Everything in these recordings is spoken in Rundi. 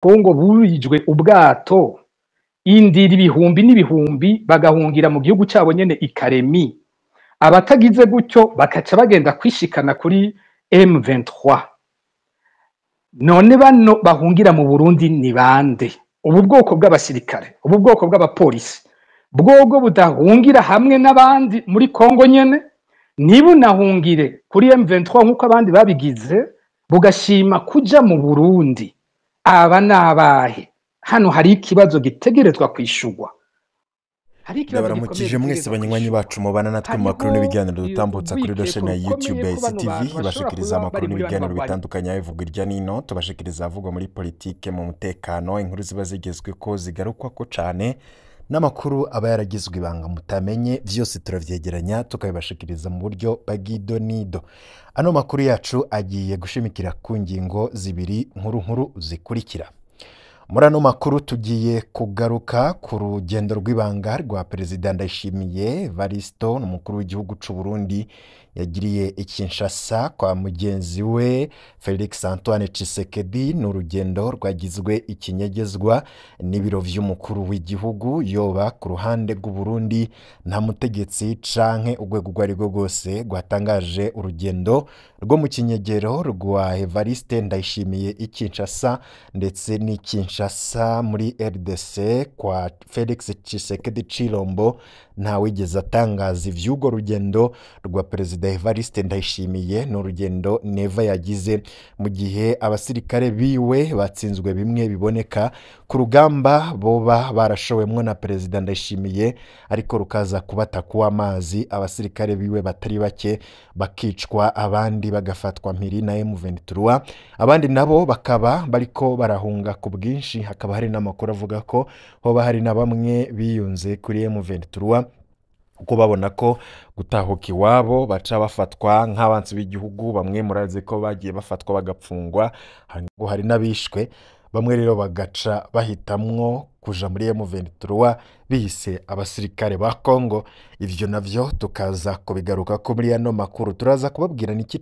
Kongo burijwe ubwato indira ibihumbi n'ibihumbi bagahungira mu gihugu cyabo nyene ikaremi, abatagize gutyo bakaca bagenda kwishikana kuri M23. None bano bahungira mu Burundi ni bande? Ubu bwoko bw'abasirikare, ubu bwoko bw'abapolisi bwobwo budahungira hamwe n'abandi muri Kongo nyene, ntibunahungire kuri M23 nk'uko abandi babigize, bugashima kuja mu Burundi. Aba nabahe? Hano hari ikibazo gitegerezwa kwishurwa. Hari ikibazo gikomeye Ndabaramukije mwese gitegerezwa banywanyi kwishurwa. bacu mubana natwe mu makuru Hariho n'ibiganiro dutambutsa kuri urwikekwe rosheni ya rukomeye YouTube ko ya bano ICTV, bantu bashobora ibashikiriza kuba amakuru bari muri bano n'ibiganiro bagwanyi. bitandukanye bivugwa irya nino, tubashikiriza avugwa muri politike, mu mutekano, inkuru ziba zigezweko zigarukwako cane n'amakuru aba yaragizwe ibanga mutamenye, vyose turavyegeranya tukabibashikiriza mu buryo bw'idonido. Ano makuru yacu agiye gushimikira ku ngingo zibiri nkuru nkuru zikurikira. Muri ano makuru tugiye kugaruka ku rugendo rw'ibanga rwa Perezida Ndayishimiye Evaristo, umukuru w'igihugu c'u Burundi, yagiriye i Kinshasa kwa mugenzi we Felix Antoine Tshisekedi. Ni urugendo rwagizwe ikinyegezwa n'ibiro vy'umukuru w'igihugu. Yoba ku ruhande rw'u Burundi nta mutegetsi canke urwego urwo arirwo rwose rwatangaje urugendo rwo mu kinyegero rwa Evariste Ndayishimiye i Kinshasa, ndetse n'i Kinshasa muri RDC kwa Felix Tshisekedi Chilombo ntawigeze atangaza ivy'urwo rugendo rwa Perezida Evariste Ndayishimiye. Ni urugendo Neva yagize mu gihe abasirikare biwe batsinzwe bimwe biboneka ku rugamba boba barashowemwo na Perezida Ndayishimiye, ariko rukaza kubata kuw'amazi, abasirikare biwe batari bake bakicwa, abandi bagafatwa mpiri na M23, abandi nabo bakaba bariko barahunga ku bwinshi. Hakaba hari n'amakuru avuga ko hoba hari na bamwe biyunze kuri M23 kuko babona ko gutahuka iwabo baca bafatwa nk'abansi b'igihugu. Bamwe murazi ko bagiye bafatwa bagapfungwa, ngo hari n'abishwe. Bamwe rero bagaca bahitamwo kuja muri M23 bihise abasirikare ba Kongo. Ivyo navyo tukaza kubigaruka ko muri ano makuru. Turaza kubabwira niki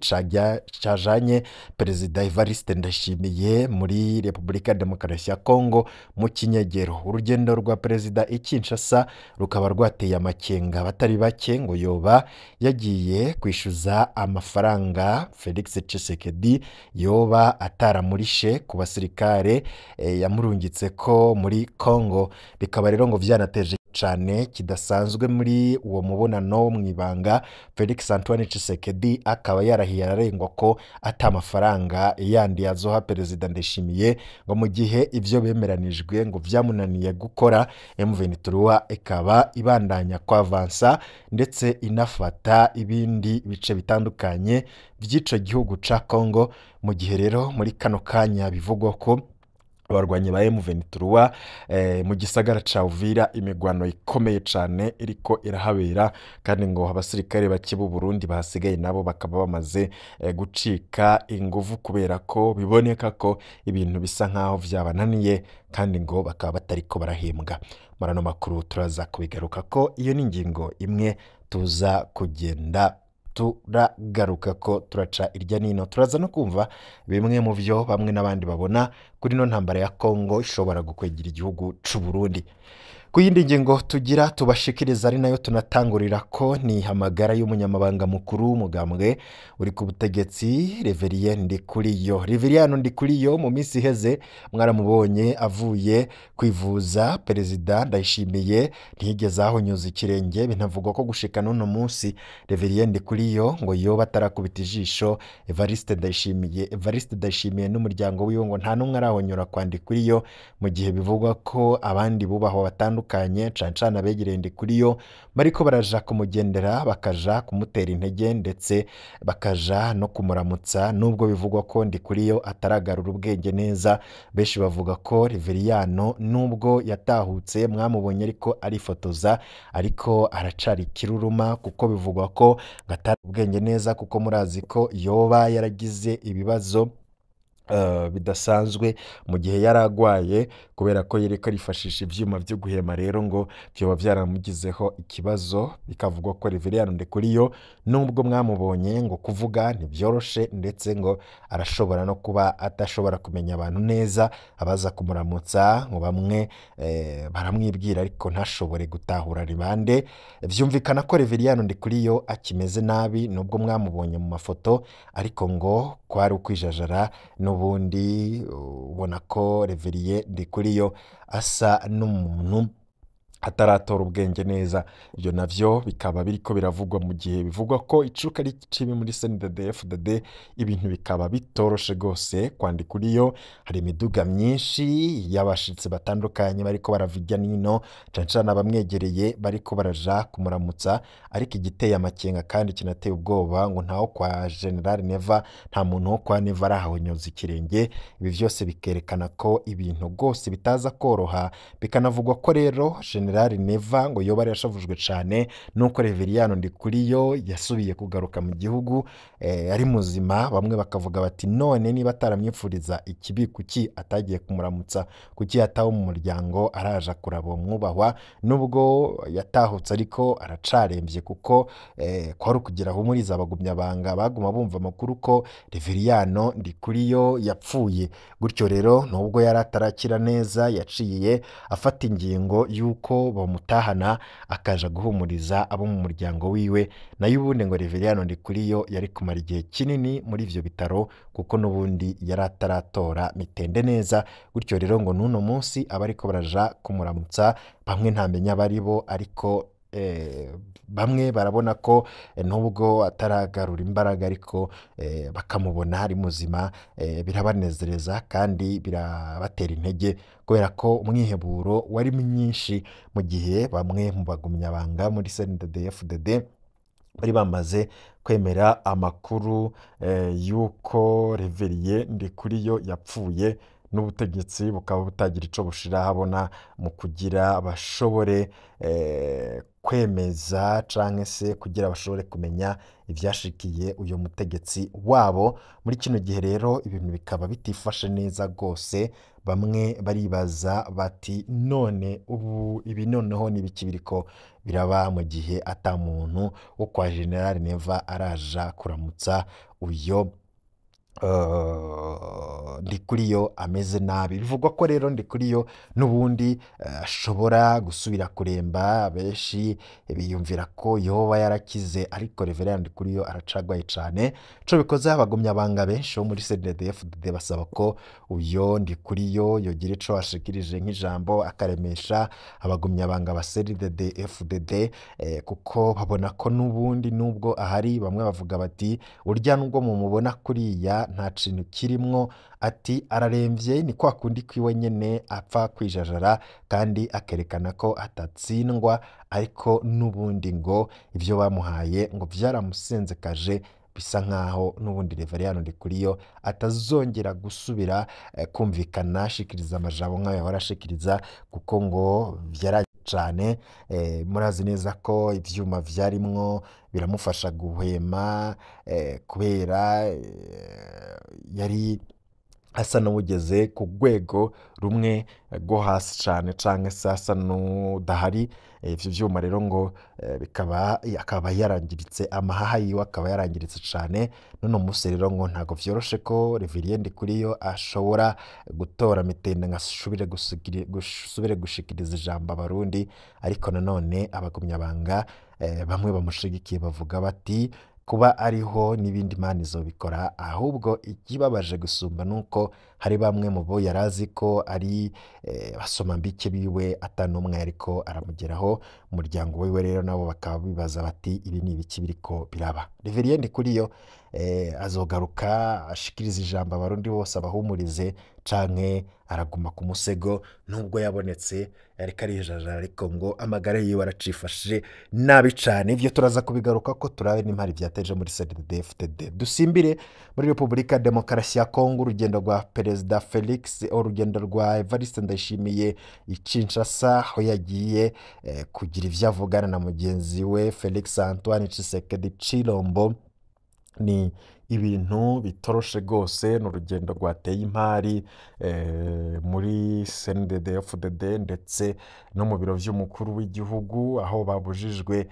cajanye Perezida Evariste Ndayishimiye muri Repubulika ya Demokarasi ya Kongo mu kinyegero. Urugendo rwa Perezida i Kinshasa rukaba rwateye amakenga abatari bake, ngo yoba yagiye kwishyuza amafaranga Felix Tshisekedi yoba ataramurishe ku basirikare yamurungitse ko muri Kongo. Bikaba rero ngo vyanateje cane kidasanzwe muri uwo mubonano wo mw'ibanga. Felix Antoine Tshisekedi akaba yarahiye ararengwa ko ata mafaranga yandi yazoha Perezida Ndayishimiye, ngo mu gihe ivyo bemeranijwe ngo vyamunaniye gukora, M23 ikaba ibandanya kwavansa ndetse inafata ibindi bice bitandukanye vy'ico gihugu ca Kongo. Mu gihe rero muri kano kanya bivugwa ko abarwanyi ba M23 mu gisagara ca Uvira imigwano ikomeye cane iriko irahabera, kandi ngo abasirikare bake b'u Burundi basigaye nabo bakaba bamaze gucika inguvu kubera ko biboneka ko ibintu bisa nkaho vyabananiye, kandi ngo bakaba batariko barahembwa. Muri ano makuru turaza kubigaruka ko iyo ni ingingo imwe tuza kugenda turagaruka ko turaca irya nino. Turaza no kumva bimwe mu byo bamwe n'abandi babona kuri ino ntambara ya Kongo ishobora gukwegera igihugu c'u Burundi. Ku yindi ngingo tugira tubashikiriza ari nayo tunatangurira ko ni hamagara y'umunyamabanga mukuru w'umugambwe uri ku butegetsi Reverien Ndikuriyo. Reverien Ndikuriyo mu minsi iheze mwaramubonye avuye kwivuza Perezida Ndayishimiye ntiyigeze ahonyuza ikirenge. Binavugwa ko gushika n'uno munsi Reverien Ndikuriyo ngo yoba atarakubita ijisho Evariste Ndayishimiye. Evariste Ndayishimiye n'umuryango wiwe ngo nta n'umwe arahonyora kwa Ndikuriyo, mu gihe bivugwa ko abandi bubahwa batandukanye cane cane abegereye Ndikuriyo bariko baraja kumugendera, bakaja kumutera intege ndetse bakaja no kumuramutsa, nubwo bivugwa ko Ndikuriyo ataragarura ubwenge neza. Benshi bavuga ko Reveriyano nubwo yatahutse mwamubonye ariko arifotoza, ariko aracari ikiruruma kuko bivugwa ko atari ubwenge neza, kuko murazi ko yoba yaragize ibibazo bidasanzwe mu gihe yaragwaye, Kubera ko yereka arifashisha ivyuma vyo guhema rero ngo vyoba vyaramugizeho ikibazo. Bikavugwa ko Reveriyano Ndikuriyo nubwo mwamubonye ngo kuvuga ntibyoroshe, ndetse ngo arashobora no kuba atashobora kumenya abantu neza abaza kumuramutsa, ngo bamwe baramwibwira ariko ntashobore gutahura ni bande. Vyumvikana ko Reveriyano Ndikuriyo akimeze nabi nubwo mwamubonye mu mafoto, ariko ngo kwari ukwijajara. N'ubundi ubona ko Reverien Ndikuriyo asa n'umuntu ataratora ubwenge neza. Ibyo navyo bikaba biriko biravugwa mu gihe bivugwa ko icuka ari kibi muri CNDD-FDD, ibintu bikaba bitoroshe gose. Kwa Ndikuriyo hari imiduga myinshi y'abashitsi batandukanye bariko baravijya nino, cane cane abamwegereye bariko baraja kumuramutsa. Ariko igiteye amakenga kandi kinateye ubwoba ngo ntawo kwa General Neva, nta muntu wo kwa Neva arahonyoza ikirenge. Ibi vyose bikerekana ko ibintu gose bitaza koroha. Bikanavugwa ko rero General Neva ngo yoba yashavujwe cane nuko Reveriyano Ndikuriyo yasubiye kugaruka mu gihugu ari muzima. Bamwe bakavuga bati none niba ataramwifuriza ikibi kuki atagiye kumuramutsa, kuki yatawe mu muryango araja kuraba mwubahwa, nubwo yatahutse ariko aracarembye, kuko kwari ukugira ahumuriza abagumyabanga baguma bumva amakuru ko Reveriyano Ndikuriyo yapfuye. Gutyo rero nubwo yari atarakira neza, yaciye afata ingingo yuko bamutahana akaja guhumuriza abo mu muryango wiwe. Nayo ubundi ngo Reveriyano Ndikuriyo yari kumara igihe kinini muri ivyo bitaro, kuko n'ubundi yari ataratora mitende neza. Gutyo rero ngo n'uno munsi abariko baraja kumuramutsa bamwe ntamenya baribo, ariko bamwe barabona ko nubwo ataragarura imbaraga ariko bakamubona ari muzima, birabanezereza kandi birabatera intege, kubera ko umwiheburo wari mwinshi mu gihe bamwe mu bagumyabanga muri CNDD-FDD bari bamaze kwemera amakuru yuko Reverien Ndikuriyo yapfuye, n'ubutegetsi bukaba butagira ico bushira habona mu kugira bashobore kwemeza canke se kugira bashobore kumenya ivyashikiye uyo mutegetsi wabo. Muri kino gihe rero ibintu bikaba bitifashe neza gose. Bamwe baribaza bati none ubu ibi noneho nibiki biriko biraba mu gihe ata muntu wo kwa General Neva araja kuramutsa uyo Ndikuriyo ameze nabi. Bivugwa ko rero Ndikuriyo n'ubundi ashobora gusubira kuremba. Benshi biyumvira ko yoba yarakize, ariko Reverend Ndikuriyo aracagwaye cane. Ico bikoze abagumyabanga benshi bo muri CNDD-FDD basaba ko uyo Ndikuriyo yogira ico ashikirije nk'ijambo, akaremesha abagumyabanga ba CNDD-FDD, kuko babona ko n'ubundi nubwo ahari bamwe bavuga bati urya nubwo mumubona kuriya nta kintu kirimwo, ati araremvye, ni kwa kundi kwiwe nyene apfa kwijajara kandi akerekana ko atatsindwa, ariko n'ubundi ngo ivyo bamuhaye ngo vyaramusenzekaje, bisa nkaho n'ubundi Reveriyano Ndikuriyo atazongera gusubira kumvikana ashikiriza amajambo nk'ayo yahora ashikiriza, kuko ngo vyara cane. Murazi neza ko ivyuma vyarimwo biramufasha guhema, kubera yari asa n'uwugeze ku rwego rumwe rwo hasi cane, canke se asa n'udahari. Ivyo vyuma rero ngo bikaba akaba yarangiritse, amahaha yiwe akaba yarangiritse cane. None munsi rero ngo ntago vyoroshe ko Reverien Ndikuriyo ashobora gutora mitende ngo asubire gushikiriza ijambo abarundi. Ariko nanone abagumyabanga bamwe bamushigikiye bavuga bati kuba ariho n'ibindi Imana izobikora, ahubwo ikibabaje gusumba nuko hari bamwe mu bo yarazi ko ari basomambike biwe atanumwe ariko aramugeraho. Umuryango wiwe rero nabo bakaba bibaza bati ibi ni ibiki biriko biraba. Reverien Ndikuriyo azogaruka ashikiriza ijambo abarundi bose abahumurize, canke araguma ku musego nubwo yabonetse ariko arijajara, ariko ngo amagara yiwe aracifashe nabi cane. Ivyo turaza kubigaruka ko turabe n'impari vyateje muri CNDD-FDD. Dusimbire muri Republika Demokarasi ya Kongo, urugendo rwa Perezida Felix, urugendo rwa Evariste Ndayishimiye i Kinshasa, aho yagiye kugira ivyo avugana na mugenzi we Felix Antoine Tshisekedi Tshilombo. Ni ibintu bitoroshe rwose. Ni urugendo rwateye impari muri CNDD-FDD ndetse no mu biro vy'umukuru w'igihugu, aho babujijwe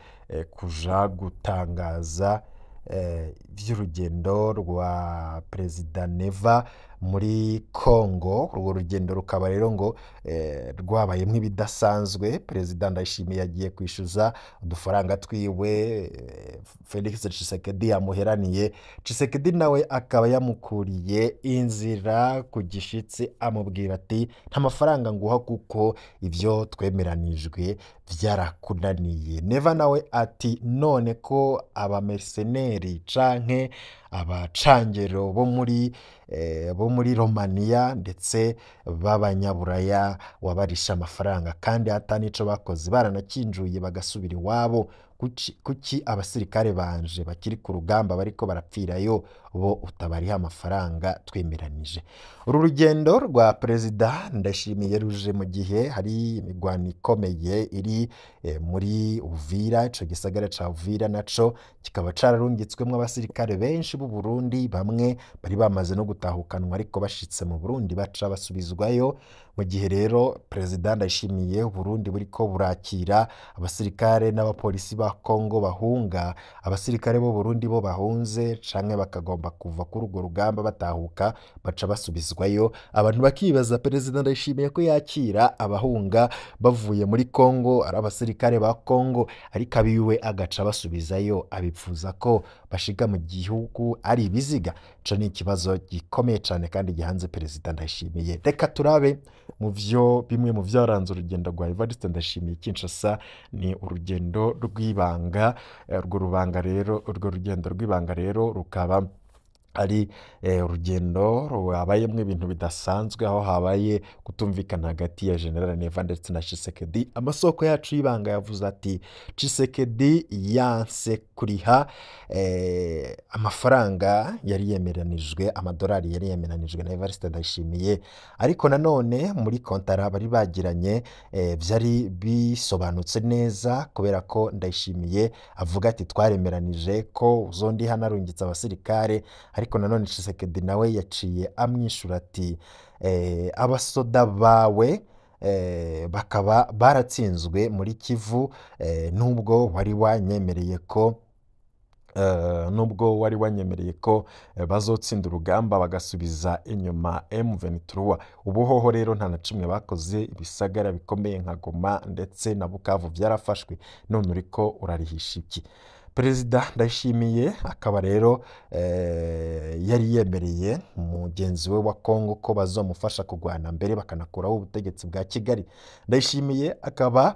kuja gutangaza vy'urugendo rwa Perezida Neva muri Congo. Urwo rugendo rukaba rero ngo rwabayemwo ibidasanzwe. Perezida Ndayishimiye yagiye kwishyuza udufaranga twiwe Felix Tshisekedi yamuheraniye. Tshisekedi nawe akaba yamukuriye inzira ku gishitsi, amubwira ati nta mafaranga nguha kuko ibyo twemeranijwe byarakunaniye. Neva nawe ati none ko abamerceneri canke abacangero bo muri Romania ndetse b'abanyaburaya wabarisha amafaranga kandi ata n'ico bakoze, baranakinjuye bagasubira iwabo, kuki abasirikare banje bakiri ku rugamba bariko barapfirayo bo utabariha amafaranga twemeranije? Uru rugendo rwa Perezida Ndashimiye ruje mu gihe hari imigwano ikomeye iri muri Uvira. Ico gisagara ca Uvira naco kikaba cararungitswemwo abasirikare benshi b'u Burundi, bamwe bari bamaze no gutahukanwa ariko bashitse mu Burundi baca basubizwayo. Mu gihe rero Perezida Ndayishimiye, Burundi buriko burakira abasirikare n'abapolisi ba Kongo bahunga, abasirikare b'u Burundi bo bahunze canke bakagomba kuva kuri urwo rugamba batahuka baca basubizwayo. Abantu bakibaza Perezida Ndayishimiye ko yakira abahunga bavuye muri Kongo ari abasirikare ba Kongo, ariko abiwe agaca basubizayo, abipfuza ko bashiga mu gihugu ari ibiziga. Ico ni ikibazo gikomeye cane kandi gihanze Perezida Ndayishimiye. Reka turabe mu vyo bimwe mu vyaranze urugendo rwa Evariste Ndayishimiye Kinshasa. Ni urugendo rw'ibanga. Urwo rubanga rero, urwo rugendo rw'ibanga rero rukaba ari urugendo rwabayemwo ibintu bidasanzwe, aho habaye kutumvikana hagati ya General Neva ndetse na Tshisekedi. Amasoko yacu y'ibanga yavuze ati Tshisekedi yanse kuriha amafaranga yari yemeranijwe, amadolari yari yemeranijwe na Evariste Ndayishimiye. Ariko nanone muri kontara bari bagiranye vyari bisobanutse neza, kubera ko Ndayishimiye avuga ati twaremeranije ko uzondiha narungitse abasirikare. Ariko nanone Tshisekedi nawe yaciye amwishura ati abasoda bawe bakaba baratsinzwe muri Kivu, nubwo wari wanyemereye ko bazotsinda urugamba bagasubiza inyuma M23, ubu hoho rero nta na kimwe bakoze. Ibisagara bikomeye nka Goma ndetse na Bukavu byarafashwe, none uriko urarihisha iki? Perezida Ndayishimiye akaba rero yari yemereye mugenzi we wa Kongo ko bazomufasha kurwana mbere bakanakuraho ubutegetsi bwa Kigali. Ndayishimiye akaba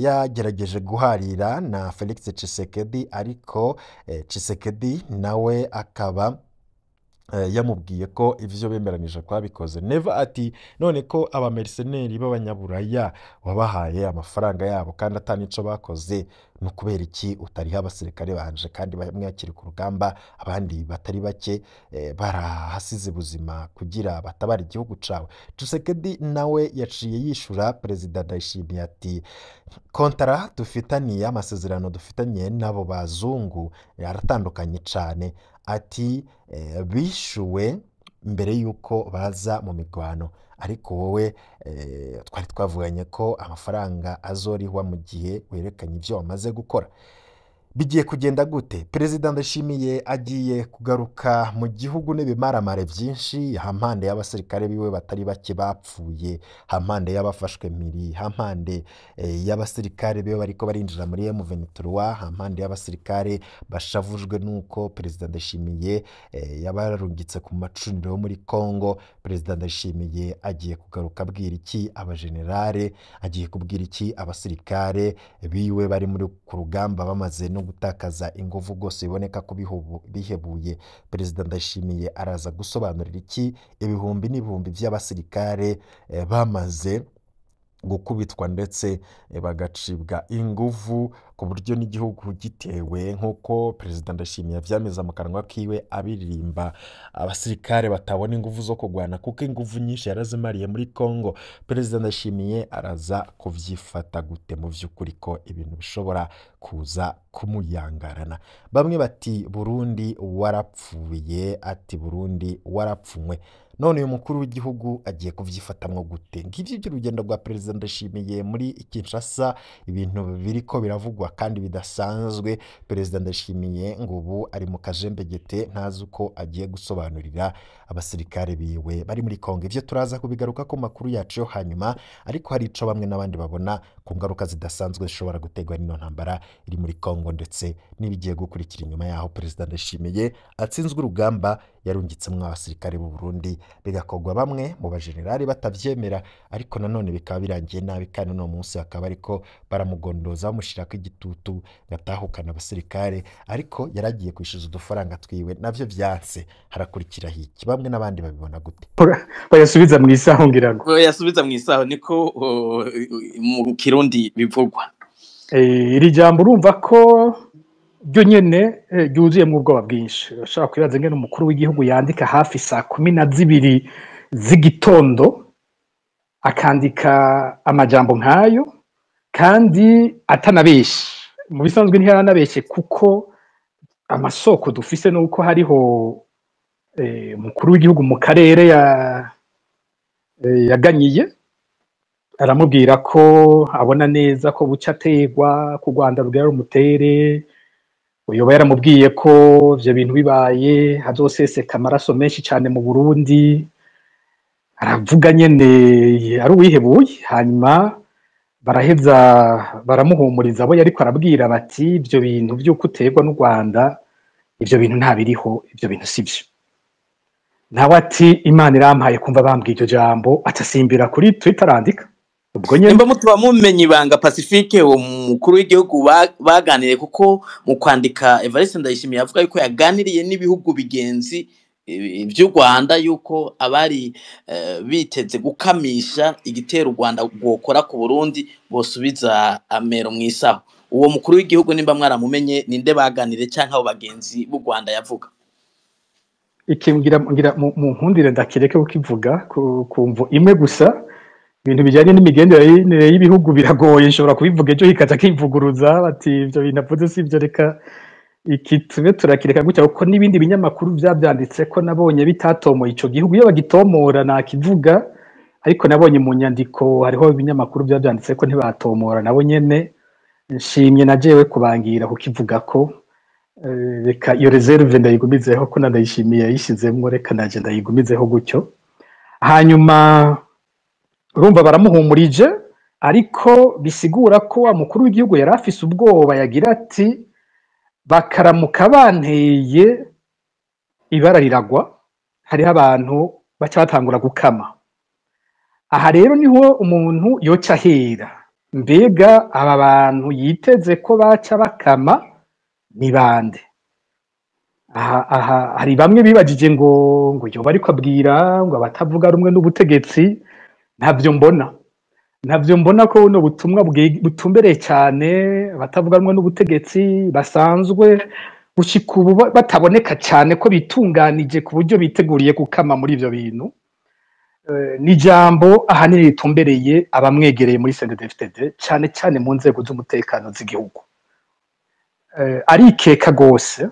yagerageje guharira na Felix Tshisekedi, ariko Tshisekedi nawe akaba yamubwiye ko ivyo bemeranije kwabikoze. Neva ati none ko abamerceneri b'abanyaburaya wabahaye amafaranga yabo kandi ata nico bakoze, ni ukubera iki utariha abasirikare banje kandi bamwe bakiri ku rugamba, abandi batari bake barahasize ubuzima kugira batabare igihugu cawe? Tshisekedi nawe yaciye yishura Perezida Ndayishimiye ati kontara dufitaniye, amasezerano dufitaniye n'abo bazungu aratandukanye cane. Ati bishuwe mbere yuko baza mu migwano, ariko wowe twari twavuganye ko amafaranga azorihwa mu gihe werekanye ivyo wamaze gukora. Bigiye kugenda gute? Perezida Ndayishimiye agiye kugaruka mu gihugu n'ibimaramare byinshi, hampande y'abasirikare biwe batari bake bapfuye, hampande y'abafashwe mpiri, hampande y'abasirikare biwe bariko barinjira muri M23, hampande y'abasirikare bashavujwe nuko Perezida Ndayishimiye yabarungitse ku macuniro yo muri Congo. Perezida Ndayishimiye agiye kugaruka abwira iki abajenerale? Agiye kubwira iki abasirikare biwe bari muri ku rugamba bamaze no gutakaza ingufu rwose biboneka ko bihebuye? Perezida Ndayishimiye araza gusobanurira iki ibihumbi n'ibihumbi by'abasirikare bamaze gukubitwa ndetse bagacibwa inguvu ku buryo n'igihugu gitewe, nk'uko Perezida Ndayishimiye yavyamiza mu kanwa kiwe abiririmba, abasirikare batabona inguvu zo kurwana kuko inguvu nyinshi yarazimariye muri Congo. Perezida Ndayishimiye araza kuvyifata gute mu vy'ukuri ko ibintu bishobora kuza kumuyangarana? Bamwe bati Burundi warapfuye, ati Burundi warapfunywe. None uyu mukuru w'igihugu agiye kuvyifatamwo gute? Ngivyo ivy'urugendo rwa Perezida Ndayishimiye muri Kinshasa, ibintu biriko biravugwa kandi bidasanzwe. Perezida Ndayishimiye ngo ubu ari mu kajembegete, ntazi uko agiye gusobanurira abasirikare biwe bari muri Kongo. Ivyo turaza kubigaruka ku makuru yacu yo hanyuma, ariko hari ico bamwe n'abandi babona ku ngaruka zidasanzwe zishobora guterwa n'ino ntambara iri muri Kongo ndetse n'ibigiye gukurikira inyuma yaho Perezida Ndayishimiye atsinzwe urugamba yarungitsemwo abasirikare b'u Burundi, bigakorwa bamwe mu bajenerali batavyemera, ariko nanone bikaba birangiye nabi, kandi uno munsi bakaba ariko baramugondoza bamushirako igitutu gatahukana abasirikare, ariko yaragiye kwishyuza udufaranga twiwe navyo vyanse. Harakurikiraho iki? Bamwe n'abandi babibona gute? Bayasubiza mu isaho ngira ngo yasubiza mu isaho, niko mu Kirundi bivugwa. Iri jambo urumva ko ryo nyene ryuzuyemwo ubwoba bwinshi. Urashobora kwibaza ingene umukuru w'igihugu yandika hafi saa 12 z'igitondo akandika amajambo nk'ayo kandi atanabeshe. Mu bisanzwe ntiyaranabeshe, kuko amasoko dufise nuko hariho umukuru w'igihugu mu karere yaganyiye aramubwira ko abona neza ko buca ategwa ku Rwanda rugira rumutere. Uyoba yaramubwiye ko ivyo bintu bibaye hazoseseka amaraso menshi cane mu Burundi. Aravuga nyene ari uwihebuye, hanyuma baraheza baramuhumuriza abo yariko arabwira bati ivyo bintu vy'uko uterwa n'u Rwanda, ivyo bintu ntabiriho, ivyo bintu sivyo. Nawe ati Imana irampaye kumva bambwiye iryo jambo, atasimbira kuri Twitter arandika. Ubwo nyene nimba mutuba mumenye ibanga Pacifique uwo mukuru w'igihugu baganiriye, kuko mu kwandika Evariste Ndayishimiye avuga yuko yaganiriye n'ibihugu bigenzi vy'u Rwanda, yuko abari biteze gukamisha igitero u Rwanda rwokora ku Burundi bosubiza amero mw'isaho. Uwo mukuru w'igihugu nimba mwaramumenye, ninde baganiriye canke abo bagenzi b'u Rwanda yavuga? Iki ngira mu nkundire ndakireke kukivuga ku mvo imwe gusa. Ibintu bijanye n'imigenderanire y'ibihugu biragoye, nshobora kubivuga ejo hikaca kivuguruza bati ivyo bintu avuze sivyo, reka iki tube turakireka gutya, kuko n'ibindi binyamakuru vyavyanditse ko nabonye bitatomoye ico gihugu. Iyo bagitomora nakivuga, ariko nabonye mu nyandiko hariho ibinyamakuru vyavyanditse ko ntibatomora nabo nyene. Nshimye na jewe kubangira kukivuga ko reka iyo reserve ndayigumizeho, ko ndayishimiye yayishizemwo, reka naje ndayigumizeho gutyo. Hanyuma urumva baramuhumurije, ariko bisigura ko wa mukuru w'igihugu yari afise ubwoba, yagira ati bakaramuka banteye ibara riragwa, hariho abantu baca batangura gukama. Aha rero niho umuntu yoca ahera, mbega aba bantu yiteze ko baca bakama ni bande? Aha hari bamwe bibajije ngo yoba ariko abwira ngo abatavuga rumwe n'ubutegetsi. Ntavyo mbona ko buno butumwa butumbereye cyane abatavuga rumwe n'ubutegetsi basanzwe gushika ubu bataboneka cyane ko bitunganije ku buryo biteguriye gukama muri ivyo bintu. Ni jambo ahanini ritumbereye abamwegereye muri CNDD-FDD, cyane cyane mu nzego z'umutekano z'igihugu. Arikeka gose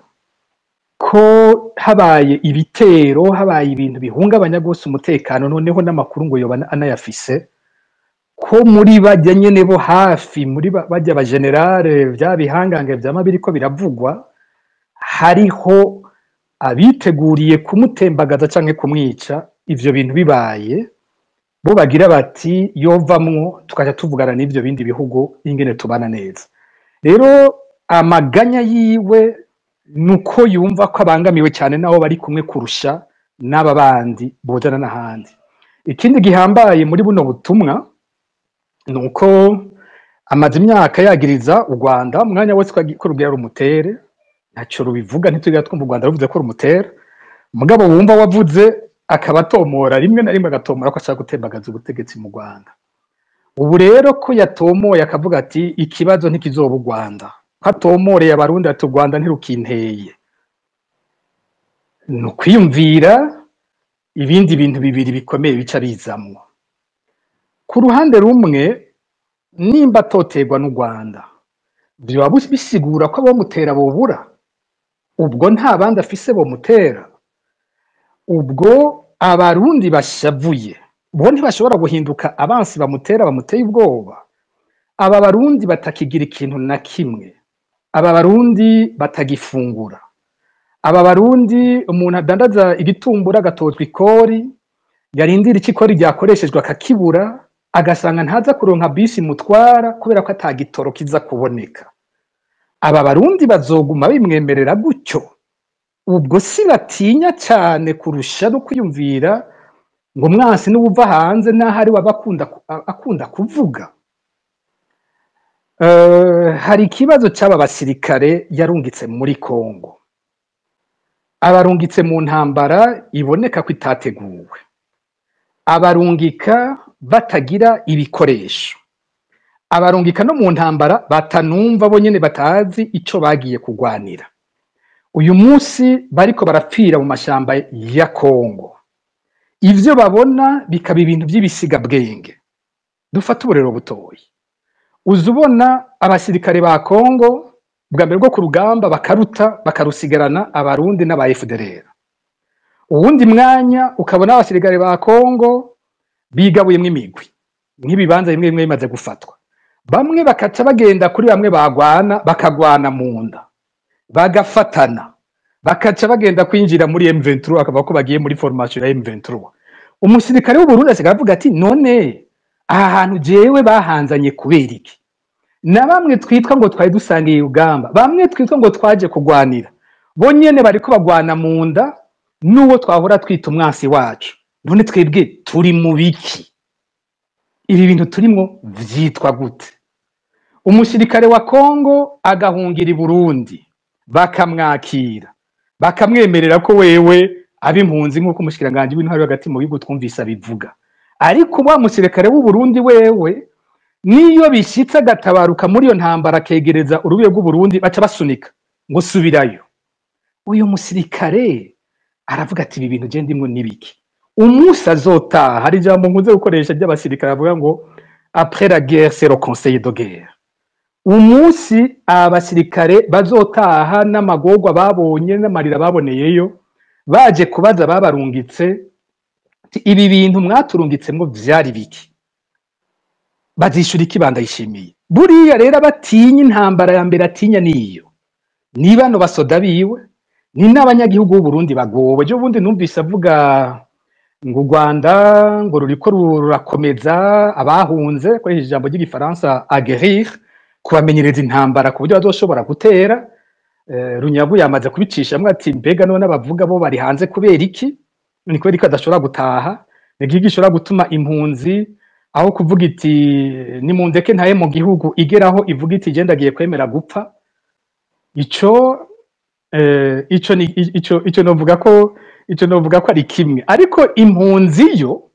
ko habaye ibitero, habaye ibintu bihungabanya gose umutekano, noneho n'amakuru ngo yoba anayafise ko muri bajya nyene bo hafi, muri bajya ba generale vya bihangange vyama biriko biravugwa, hariho abiteguriye kumutembagaza canke kumwica. Ivyo bintu bibaye bo bagira bati yovamwo tukaja tuvugana n'ivyo bindi bihugu ingene tubana neza. Rero amaganya yiwe nuko yumva ko abangamiwe cyane naho bari kumwe kurusha n'aba bandi bojana n'ahandi. Ikindi gihambaye muri buno butumwa nuko amaze imyaka yagiriza u Rwanda, umwanya wose ko rugira rumutere, ntaco rubivuga, ntitugira twumva u Rwanda ruvuze ko rumutera. Mugabo wumva wavuze akaba atomora rimwe na rimwe agatomora ko ashaka gutembagaza ubutegetsi mu Rwanda. Ubu rero ko yatomoye akavuga ati ikibazo ntikizoba u Rwanda, ko atomoreye Abarundi ati u Rwanda ntirukinteye, ni ukwiyumvira ibindi bintu bibiri bikomeye bica bizamwo. Ku ruhande rumwe, nimba atoterwa n'u Rwanda, vyoba bisigura ko abamutera bobura, ubwo nta bandi afise bomutera, ubwo Abarundi bashavuye bo ntibashobora guhinduka abansi bamutera bamuteye ubwoba. Aba Barundi batakigira ikintu na kimwe, aba Barundi batagifungura, aba Barundi umuntu adandaza igitumbura agatozwa ikori, yarindira icyo ikori ryakoreshejwe akakibura, agasanga ntaza kuronka bisi mutwara kubera ko atagitoro kiza kuboneka. Aba Barundi bazoguma bimwemerera gutyo? Ubwo si batinya cyane kurusha no kwiyumvira ngo mwansi n'uwuva hanze n'aho ari we aba akunda kuvuga. Hari ikibazo cy'aba basirikare yarungitse muri Kongo, abarungitse mu ntambara iboneka ko itateguwe, abarungika batagira ibikoresho, abarungika no mu ntambara batanumva bo nyene batazi ico bagiye kugwanira. Uyu munsi bariko barapfira mu mashamba ya Kongo, ivyo babona bikaba ibintu by'ibisigabwenge. Dufate uburero butoyi, uza ubona abasirikare ba Kongo bwa mbere bwo ku rugamba bakaruta bakarusigarana Abarundi n'aba FDLR. Uwundi mwanya ukabona abasirikare ba Kongo bigabuyemwo imigwi, nk'ibibanza bimwe bimwe bimaze gufatwa, bamwe bakaca bagenda kuri bamwe bagwana bakagwana mu nda bagafatana, bakaca bagenda kwinjira muri M23, akavuga ko bagiye muri formation ya M23. Umusirikare w'Uburundi asigaye avuga ati none aha hantu jewe bahanzanye kubera iki? Na bamwe twitwa ngo twari dusangiye urugamba, bamwe twitwa ngo twaje kugwanira, bo nyene bariko bagwana mu nda n'uwo twahora twita umwansi wacu. None twebwe turi mu biki? Ibi bintu turimwo vyitwa gute? Umusirikare wa Kongo agahungira i Burundi, bakamwakira, bakamwemerera ko wewe aba impunzi nk'uko umushikiranganji w'intwaro hagati mu gihugu twumvise abivuga. Ariko wa musirikare w'u Burundi wewe niyo bishitse agatabaruka muri iyo ntambara akegereza urubiye rw'u Burundi, baca basunika ngo subirayo. Uyu musirikare aravuga ati ibi bintu je ndimwo nibiki? Umunsi azotaha, hari ijambo nkunze gukoresha ry'abasirikare bavuga ngo après la guerre c'est le conseil de guerre. Umunsi abasirikare bazotaha n'amagorwa babonye n'amarira baboneyeyo, baje kubaza babarungitse ibi bintu mwaturungitsemwo vyari biki, bazishura iki? Bandayishimiye buriya rero abatinya intambara ya mbere atinya niyo ni bano basoda biwe, ni n'abanyagihugu b'u Burundi bagowe. Ejo bundi numvise avuga ngo u Rwanda ngo ruriko rurakomeza abahunze, koresheje ijambo ry'igifaransa aguerrir, kubamenyereza intambara ku buryo bazoshobora gutera. Runyagu yamaze kubicishamwo ati mbega none abavuga bo bari hanze kubera iki? Ni kubera ko adashobora gutaha? Ni igihugu gishobora gutuma impunzi aho kuvuga iti nimundeke ntaye mu gihugu, igeraho ivuga iti je ndagiye kwemera gupfa. Ico ico ni ico novuga ko ico novuga ko ari kimwe. Ariko impunzi yo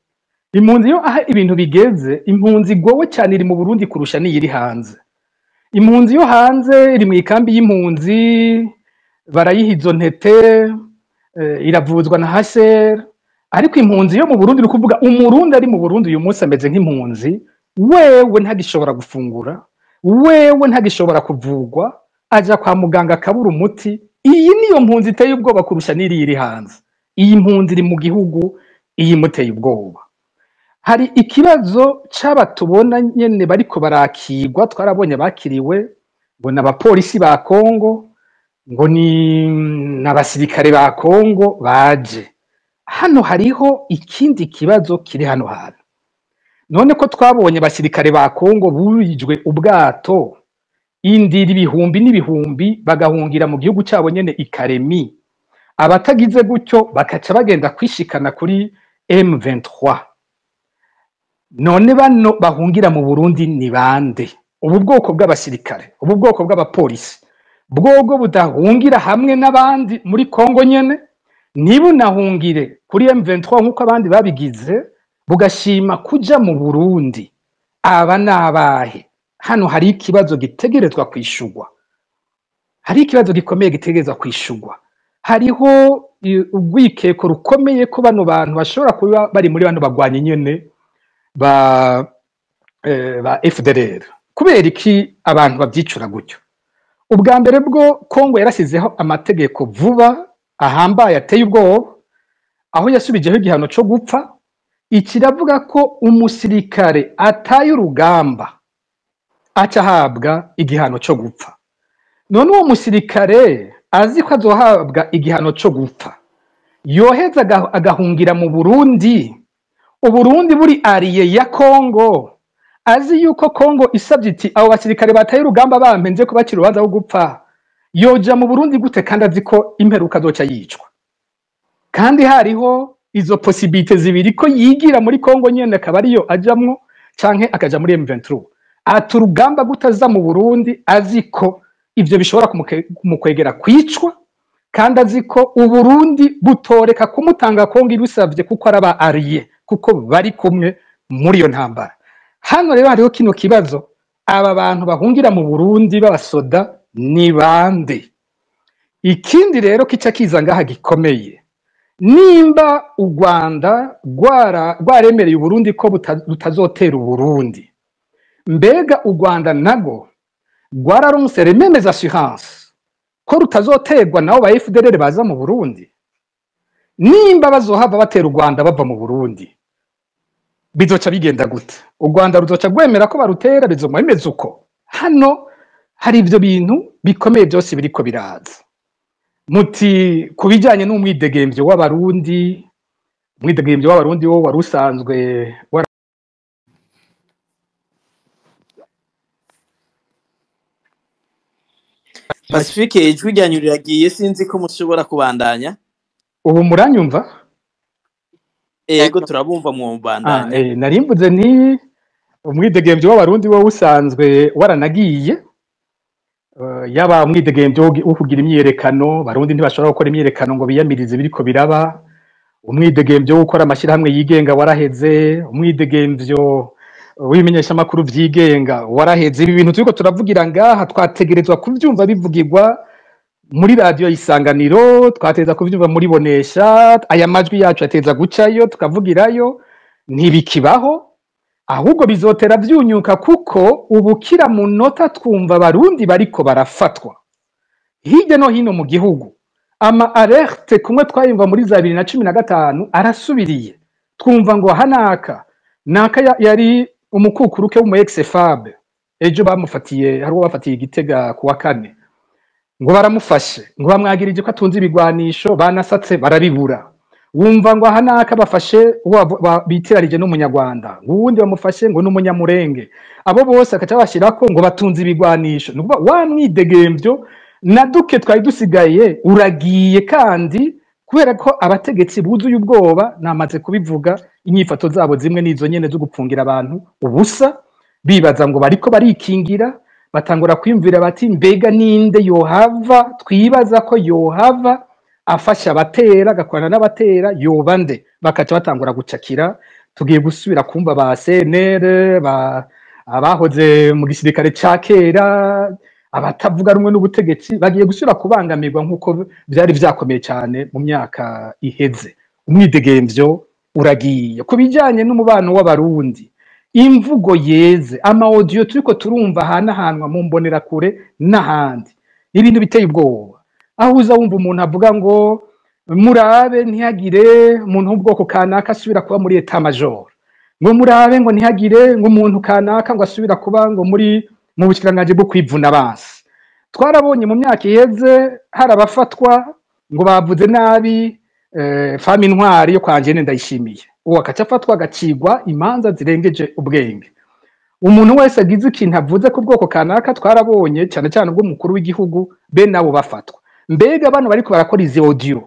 aha ibintu bigeze, impunzi gowe cyane iri mu Burundi kurusha n'iyiri hanze. Impunzi yo hanze iri mu ikambi y'impunzi, barayiha izo ntete, iravuzwa na HCR. Ariko impunzi yo mu Burundi, ni ukuvuga Umurundi ari mu Burundi uyu munsi ameze nk'impunzi, wewe ntagishobora gufungura, wewe ntagishobora kuvugwa, aja kwa muganga akabura umuti. Iyi niyo mpunzi iteye ubwoba kurusha n'iriya iri hanze. Iyi mpunzi iri mu gihugu, iyi imuteye ubwoba. Hari ikibazo c'aba tubona nyene bariko barakirwa, twarabonye abakiriwe ngo ni abapolisi ba Kongo, ngo ni n'abasirikare ba Kongo baje. Hano hariho ikindi kibazo kiri hano hantu. None ko twabonye abasirikare ba Kongo burijwe ubwato indiri ibihumbi n'ibihumbi bagahungira mu gihugu cyabo nyene ikaremi, abatagize gutyo bakaca bagenda kwishikana kuri M23. None bano bahungira mu Burundi ni bande? Ubu bwoko bw'abasirikare, ubu bwoko bw'abapolisi bwobwo budahungira hamwe n'abandi muri Kongo nyene, ntibunahungire kuri M23 nk'uko abandi babigize, bugashima kuja mu Burundi. Aba nabahe? Hano hari ikibazo gitegerezwa kwishurwa, hari ikibazo gikomeye gitegerezwa kwishurwa. Hariho urwikeko rukomeye ko bano bantu bashobora kuba bari muri bano bagwanye nyene ba FDLR. Kubera iki abantu bavyicura gutyo? Ubwa mbere bwo Kongo yarasizeho amategeko vuba ahambaye ateye ubwoba, aho yasubijeho igihano co gupfa. Ikiravuga ko umusirikare ataye urugamba aca ahabwa igihano co gupfa. None uwo musirikare azi ko azohabwa igihano co gupfa, yoheza agahungira mu Burundi, Uburundi buri ariye ya Kongo, azi yuko Kongo isabye iti abo basirikare bataye urugamba bampenze ko bakira urubanza rwo gupfa, yoja mu Burundi gute kandi azi ko imperuka azoca yicwa? Kandi hariho izo possibilité zibiri, ko yigira muri Kongo nyene akaba ariyo ajamwo, canke akaja muri M23. Ata urugamba gutaza mu Burundi azi ko ivyo bishobora kumukwegera kwicwa, kandi azi ko Uburundi butoreka kumutanga Kongo ibisavye, kuko araba ariye, kuko bari kumwe muri iyo ntambara. Hano rero hariho kino kibazo, aba bantu bahungira mu Burundi b'abasoda ni bande? Ikindi rero kica kiza ngaha gikomeye, nimba u Rwanda rwaremereye Uburundi ko rutazotera Uburundi, mbega u Rwanda nago rwararonse les mêmes assurances ko rutazoterwa nabo ba FDLR baza mu Burundi? Nimba bazohava batera u Rwanda bava mu Burundi, bizoca bigenda gute? U Rwanda ruzoca rwemera ko barutera? Bizoma bimeze uko? Hano hari ivyo bintu bikomeye byose biriko biraza. Muti ku bijyanye n'umwidegemvyo w'Abarundi, umwidegemvyo w'Abarundi wo wari usanzwe Pacifique, ijwi ryanyu riragiye, sinzi ko mushobora kubandanya. Ubu muranyumva? Ego, turabumva, mwobandanya. Narimvuze nti umwidegemvyo w'Abarundi wo usanzwe waranagiye, yaba umwidegemvyo wo kugira imyiyerekano, Barundi ntibashobora gukora imyiyerekano ngo biyamirize biriko biraba. Umwidegemvyo wo gukora amashyirahamwe yigenga waraheze, umwidegemvyo w'ibimenyeshamakuru vyigenga waraheze. Ibi bintu turiko turavugira ngaha twategerezwa kuvyumva bivugirwa muri radiyo Isanganiro, twategerezwa kuvyumva muri Bonesha, aya majwi yacu ateza gucayo tukavugirayo, ntibikibaho. Ahubwo bizotera vyunyuka, kuko ubu kira munota twumva Abarundi bariko barafatwa hirya no hino mu gihugu. Ama alerte kumwe twayumva muri za 2015 arasubiriye, twumva ngo hanaka naka yari umukukuruke w'umu ex-FAB, ejo bamufatiye, hari uwo bafatiye Igitega kuwa kane, ngo baramufashe, ngo bamwagirije ko atunze ibigwanisho, banasatse barabibura. Wumva ngo hanaka bafashe uwo bitirarije n'Umunyarwanda, ngo uwundi bamufashe ngo n'Umunyamurenge, abo bose akaca bashirako ngo batunze ibigwanisho. Ni ukuvuga wa mwidegemvyo na duke twari dusigaye uragiye, kandi kubera ko abategetsi buzuye ubwoba, namaze kubivuga, inyifato zabo zimwe n'izo nyene zo gupfungira abantu ubusa, bibaza ngo bariko barikingira, batangura kwiyumvira bati mbega ninde yohava twibaza ko yohava afasha abatera, agakorana n'abatera, yoba nde? Bakaca batangura gucakira. Tugiye gusubira kumva ba CNR, abahoze mu gisirikare ca kera, abatavuga rumwe n'ubutegetsi, bagiye gusubira kubangamirwa nk'uko vyari vyakomeye cyane mu myaka iheze. Umwidegemvyo uragiye. Ku bijanye n'umubano w'Abarundi, imvugo yeze, ama audio turiko turumva hanahanwa mu mbonerakure n'ahandi, ibintu biteye ubwoba, aho uza wumva umuntu avuga ngo murabe ntihagire umuntu w'ubwoko kanaka asubira kuba muri état major, ngo murabe ngo ntihagire ngo umuntu kanaka ngo asubira kuba ngo muri mu bushikiranganji bwo kwivuna abansi. Twarabonye mu myaka iheze hari abafatwa ngo bavuze nabi femme intwari yo kwa Njene Ndayishimiye, uwo akaca afatwa agacigwa imanza zirengeje ubwenge. Umuntu wese agize ikintu avuze ku bwoko kanaka, twarabonye cyane cyane ubwo mukuru w'igihugu, be nabo bafatwa. Mbega bano bariko barakora izi audio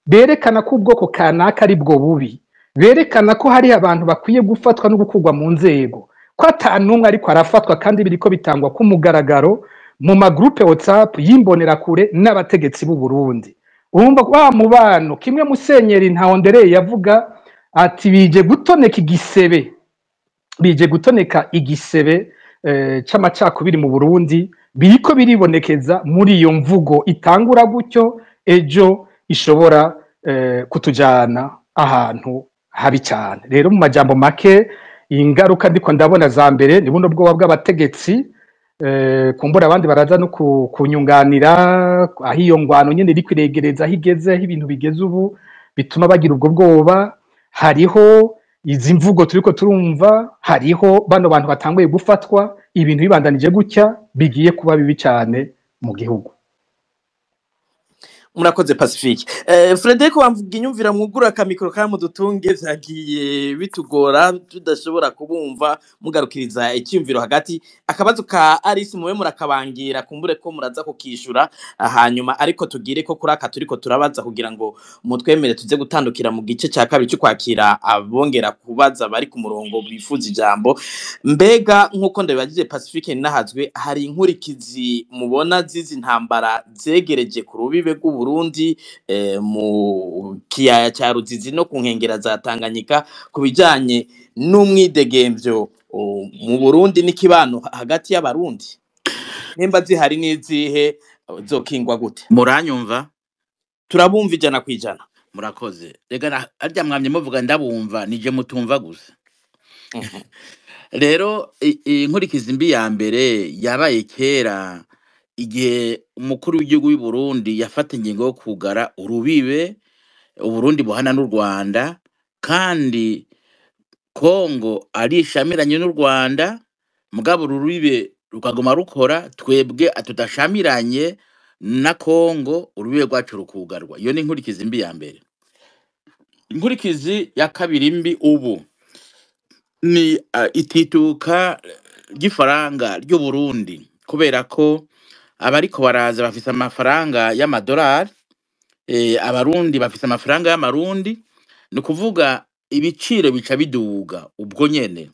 berekana ko ubwoko kanaka ari bwo bubi, berekana ko hari abantu bakwiye gufatwa no gukurwa mu nzego, ko atanumwe ariko arafatwa, kandi biriko bitangwa ku mugaragaro mu magroupe WhatsApp y'imbonerakure n'abategetsi b'u Burundi. Urumva wa mubano kimwe Musenyeri Ntahondereye yavuga ati bije gutoneka igisebe. Bije gutoneka igisebe c'amacakubiri mu Burundi, biriko biribonekeza muri iyo mvugo itangura gutyo, ejo ishobora kutujana ahantu habi cyane. Rero mu majambo make, ingaruka ndiko ndabona za mbere ni buno bwoba bw'abategetsi, kumbura abandi baraza no kunyunganira aho iyo ngwano nyene iri kwiregereza, aho igeze, aho ibintu bigeze ubu bituma bagira ubwo bwoba. Hariho izi mvugo turiko turumva, hariho bano bantu batanguye gufatwa. Ibintu bibandanije gutya bigiye kuba bibi cyane mu gihugu. Murakoze, Pacifique. Frederic wamvuga inyumvira, mwugura akamikoro kandi mudutunge, vyagiye bitugora tudashobora kubumva mugarukiriza icyumviro hagati. Akabazo ka Alice mube murakabangira, kumbure ko muraza kukishura hanyuma, ariko tugire ko kuri aka turiko turabaza kugira ngo mutwemere tuze gutandukira mu gice cya kabiri cyo kwakira abongera kubaza bari ku murongo bifuza ijambo. Mbega nk'uko ndabibagije Pacifique nahazwe, hari inkurikizi mubona zizi ntambara zegereje ku rubibe rw'u Burundi, mu kiyaya cya Ruzizi no ku nkengera za Tanganyika, ku bijanye n'umwidegemvyo mu Burundi n'ikibano hagati y'Abarundi? Nimba zihari n'izihe, zokingwa gute? Muranyumva? Turabumva 100%. Murakoze. Rega harya mwamye muvuga ndabumva, nije mutumva gusa. Rero inkurikizi mbi ya mbere yabaye kera, igihe umukuru w'igihugu w'u Burundi yafata ingingo yo kugara urubibe Uburundi buhana n'u Rwanda, kandi Kongo ari ishamiranye n'u Rwanda, mugabo urubibe rukaguma rukora, twebwe tudashamiranye na Kongo urubibe rwacu rukugarwa. Iyo ni inkurikizi mbi ya mbere. Inkurikizi ya kabiri mbi ubu ni itituka ry'ifaranga ry'u Burundi, kubera ko abariko baraza bafise amafaranga y'amadolari, Abarundi bafise amafaranga y'amarundi, ni ukuvuga ibiciro bica biduga ubwo nyene.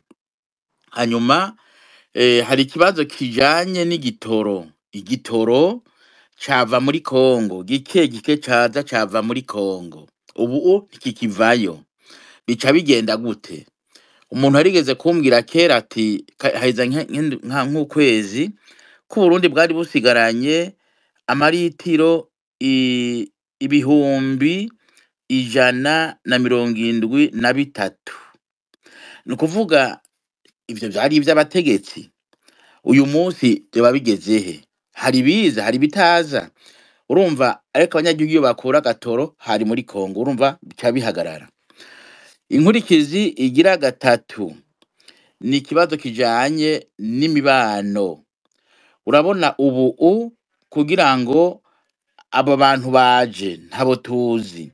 Hanyuma hari ikibazo kijanye n'igitoro. Igitoro cava muri Kongo, gike gike caza cava muri Kongo, ubu ntikikivayo. Bica bigenda gute? Umuntu yarigeze kumbwira kera ati haheze nk'ukwezi ko Uburundi bwari busigaranye amaritiro 173,000. Ni ukuvuga ivyo vyari ivy'abategetsi. Uyu munsi vyoba bigeze he? Hari ibiza, hari ibitaza, urumva? Ariko abanyagihugu iyo bakura agatoro hari muri Kongo, urumva bica bihagarara. Inkurikizi igira gatatu ni ikibazo kijanye n'imibano. Urabona ubu kugira ngo abo bantu baje ntabo tuzi,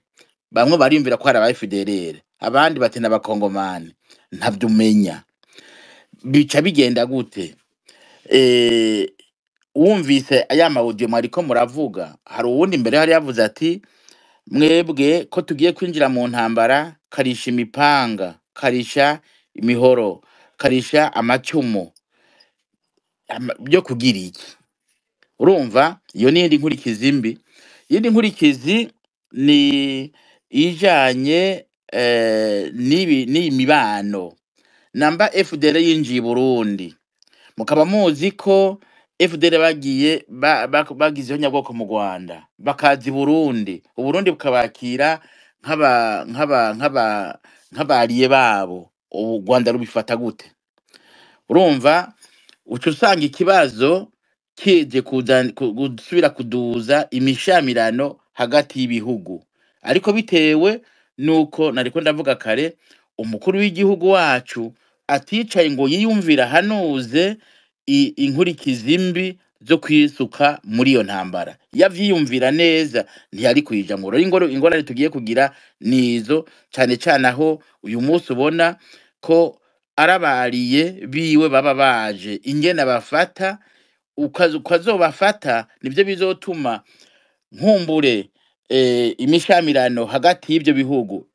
bamwe bariyumvira ko hari aba FDLR, abandi bati n'abakongomani, ntavyo umenya. Bica bigenda gute? Wumvise aya ma audio mwariko muravuga, hari uwundi mbere hari yavuze ati: "Mwebwe ko tugiye kwinjira mu ntambara, karisha imipanga, karisha imihoro, karisha amacumu byo kugira iki?" Urumva iyo ni iyindi nkurikizi mbi. Iyindi nkurikizi ni ijanye n'ibi n'iyi mibano. Namba FDL yinjiye i Burundi, mukaba muzi ko FDL bagiye bagizeho nyabwoko mu Rwanda, bakaza i Burundi, Uburundi bukabakira nk'abariye babo, ubu Rwanda rubifata gute? Urumva uca usanga ikibazo kije gusubira kuduza imishamirano hagati y'ibihugu, ariko bitewe nuko nariko ndavuga kare, umukuru w'igihugu wacu aticaye ngo yiyumvire ahanuze inkurikizi mbi zo kwisuka muri iyo ntambara. Iyo avyiyumvira neza ntiyari kuyijamwo. Rero ingorane tugiye kugira nizo cane cane aho uyu munsi ubona ko arabariye biwe baba baje, ingene bafata ukazobafata nivyo bizotuma nkumbure imishamirano hagati y'ivyo bihugu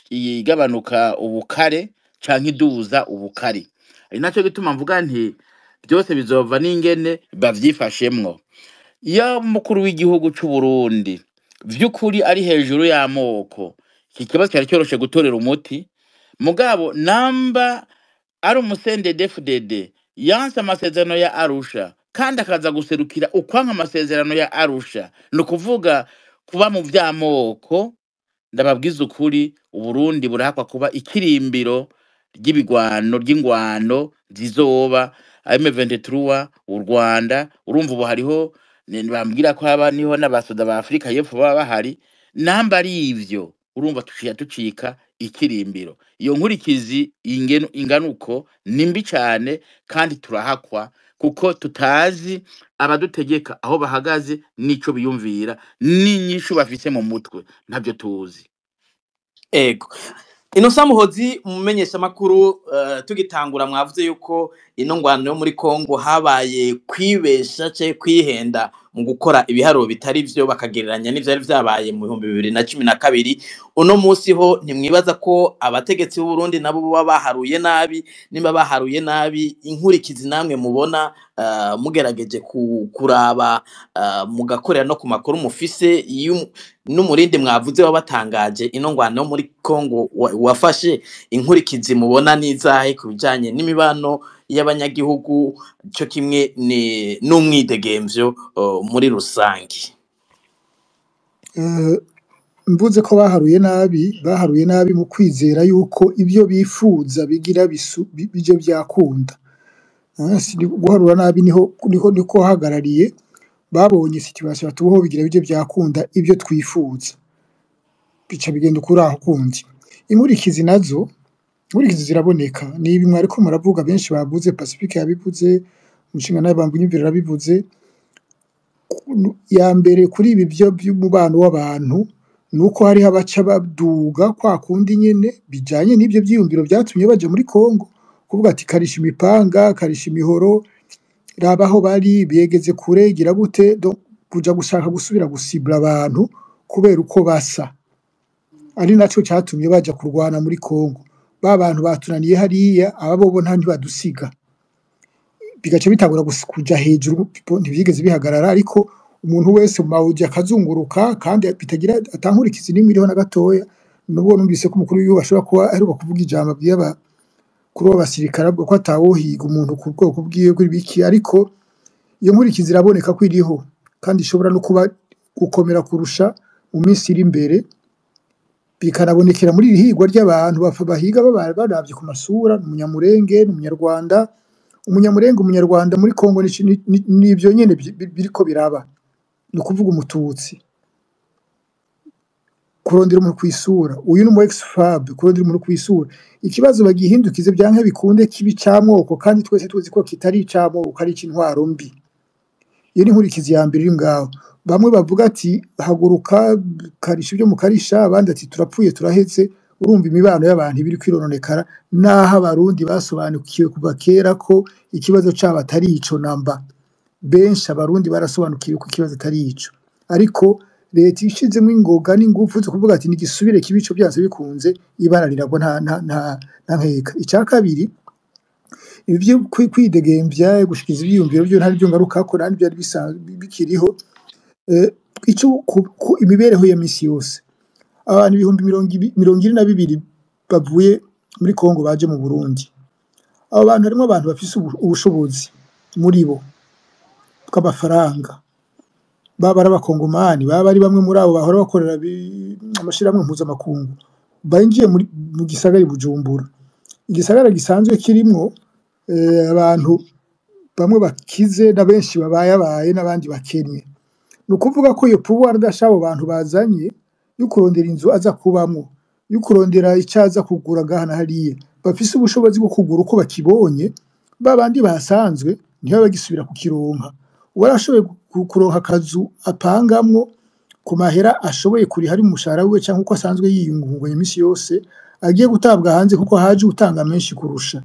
igabanuka ubukare canke iduza ubukare. Ari naco gituma mvuga nti byose bizova n'ingene bavyifashemwo. Iyo umukuru w'igihugu c'u Burundi vy'ukuri ari hejuru y'amoko, iki kibazo cyari cyoroshe gutorera umuti. Mugabo namba ari umu CNDD-FDD yanse amasezerano ya Arusha kandi akaza guserukira ukwanka amasezerano ya Arusha, ni ukuvuga kuba mu vy'amoko. Ndababwiza ukuri, Uburundi burahakwa kuba ikirimbiro ry'ibigwano ry'ingwano zizoba M23 u Rwanda. Urumva ubu hariho bambwira ko haba niho n'abasoda ba Afrika y'Epfo baba bahari. Namba ari ivyo, urumva tuciye tucika ikirimbiro. Iyo nkurikizi inganuko ni mbi cane, kandi turahakwa kuko tutazi abadutegeka aho bahagaze n'ico biyumvira n'inyishu bafise mu mutwe, ntabyo tuzi. Ego. Innocent Muhozi, umumenyeshamakuru, tugitangura mwavuze yuko ino ngwano yo muri Kongo habaye kwibesha canke kwihenda mu gukora ibiharuro bitari vyo, bakagereranya n'ivyari vyabaye mu 2012. Uno musi ho ntimwibaza ko abategetsi b'u Burundi nabo boba baharuye nabi? Nimba baharuye nabi, inkurikizi namwe mubona, mugerageje kuraba, mugakorera no ku makuru mufise n'umurindi mwavuze wabatangaje ino ngwano yo muri Kongo wafashe, inkurikizi mubona n'izahe ku bijanye n'imibano y'abanyagihugu cyo kimwe n'umwidegemvyo muri rusangi? Mvuze ko baharuye nabi, baharuye nabi mu kwizera yuko ibyo bifuza bigira bije byakunda. Guharura nabi niho niko hagarariye. Babonye situation batubaho bigira bije byakunda ibyo twifuza, bica bigenda ukuri aho kundi. Inkurikizi nazo, inkurikizi ziraboneka, ni ibi mwariko muravuga, benshi bavuze, Pacifique yabivuze, umushinga nawe Bambunyumvira yarabivuze. Ya mbere kuri ibi byo by'umubano w'abantu ni uko hariho abaca baduga kwa kundi nyene bijanye n'ibyo vyiyumviro vyatumye baja muri Kongo, kuvuga ati karisha imipanga, karisha imihoro, raba aho bari biyegeze kure, gira gute, kuja gushaka gusubira gusibura abantu kubera uko basa, ari naco catumye baja kurwana muri Kongo. Ba bantu batunaniye hariya, aba bobo nta ntibadusiga, bigaca bitangura kuja hejuru, ntibyigeze bihagarara. Ariko umuntu wese mu mawuji akazunguruka kandi bitagira atankurikizi n'imwe iriho na gatoya. Nubwo numvise ko umukuru w'igihugu ashobora kuba aheruka kuvuga ijambo abwiye abakuru b'abasirikare avuga ko atawohiga umuntu ku bwoko bwiwe bw'ibiki, ariko iyo nkurikizi iraboneka ko iriho kandi ishobora no kuba gukomera kurusha mu minsi iri imbere, bikanabonekera muri iri higwa ry'abantu bahiga baravye ku masura, ni umunyamurenge, ni umunyarwanda, umunyamurenge, umunyarwanda muri Kongo nivyo nyene biriko biraba, ni ukuvuga umututsi, kurondera umuntu kw'isura, uyu ni umu ex-FAB, kurondera umuntu kw'isura. Ikibazo bagihindukize byanke bikunde kibi c'amoko, kandi twese tuzi ko kitari ic'amoko, ari ic'intwaro mbi. Iyo ni inkurikizi ya mbere iri ngaho. Bamwe bavuga ati haguruka karisha ibyo mukarisha, abandi ati turapfuye turaheze. Urumva imibano y'abantu ibiri kwirononekara, naho abarundi basobanukiwe kuva kera ko ikibazo cabo atari ico namba. Benshi abarundi barasobanukiwe ko ikibazo atari ico, ariko leta ishizemo ingoga n'ingufu zo kuvuga ati nigisubire kibe ico byanse bikunze, ibara riragwa nta nkeka. Icya kabiri, ibi byo kwidegemvya, gushikiza ivyiyumviro byo ntari byo ngarukako, nta byari bisanzwe bikiriho. Ico ku imibereho ya misi yose, abantu ibihumbi 42 bavuye muri Kongo baje mu Burundi. Abo bantu harimo abantu bafise ubushobozi muri bo bw'amafaranga, baba ari abakongomani, baba ari bamwe muri abo bahora bakorera amashirahamwe mpuzamakungu, binjiye mu gisagara i Bujumbura, igisagara gisanzwe kirimwo abantu bamwe bakize na benshi babayabaye n'abandi bakennye. Ni ukuvuga ko iyo pouvoir d'achat abo bantu bazanye, yo kurondera inzu aza kubamwo, yo kurondera ico aza kugura ngaha na hariya, bafise ubushobozi bwo kugura uko bakibonye, babandi bahasanzwe ntibaba bagisubira kukironka. Uwarashoboye kuronka akazu apangamwo ku mahera ashoboye kuriha ari mu mushahara wiwe canke uko asanzwe yiyungunganya imisi yose, agiye gutabwa hanze kuko haje utanga menshi kurusha.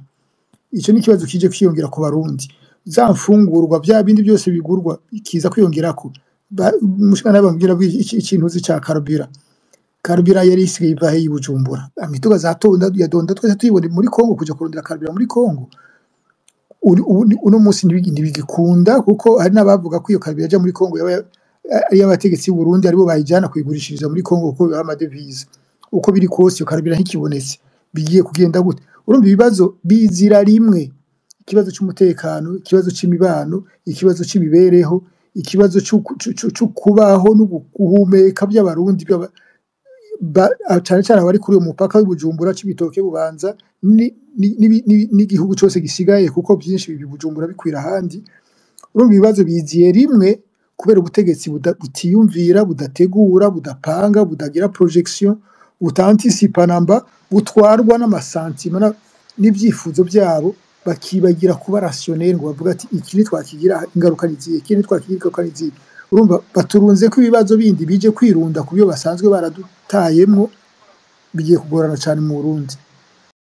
Ico ni ikibazo kije kwiyongera ku barundi. Za mfungurwa, vya bindi byose bigurwa kiza kwiyongerako. Umushikana bambwira ikintu uzi ca karubira. Karubira yari isigaye iva he i Bujumbura? Imiduga za tonda ya donda twese tuyibona muri Kongo, kuja kurondera karubira muri Kongo. Uno munsi ntibigikunda, kuko hari n'abavuga ko iyo karubira yaja muri Kongo yaba ari iy'abategetsi b'u Burundi, aribo bayijana kuyigurishiriza muri Kongo kuko bibaha amadevize. Uko biri kose iyo karubira ntikibonetse. Bigiye kugenda gute? Urumva ibibazo bizira rimwe: ikibazo cy'umutekano, ikibazo cy'imibano, ikibazo cy'imibereho, ikibazo cyo kubaho no guhumeka by'Abarundi, cyane cyane abari kuri uwo mupaka w'Ibujumbura, Cibitoke, Bubanza n'igihugu cyose gisigaye, kuko byinshi bibi Bujumbura bikwira ahandi. Urumva ibibazo biziye rimwe kubera ubutegetsi butiyumvira, budategura, budapanga, budagira projection, butantisipa namba, butwarwa n'ama sentiments n'ibyifuzo byabo, bakibagira kuba rationnel ngo bavuga ati: "Iki ntitwakigira, ingaruka ni izihe? Iki ntitwakigira, ingaruka ni izihe?" Urumva baturunze ko ibibazo bindi bije kwirunda ku byo basanzwe baradutayemwo. Bigiye kugorana cyane mu Burundi.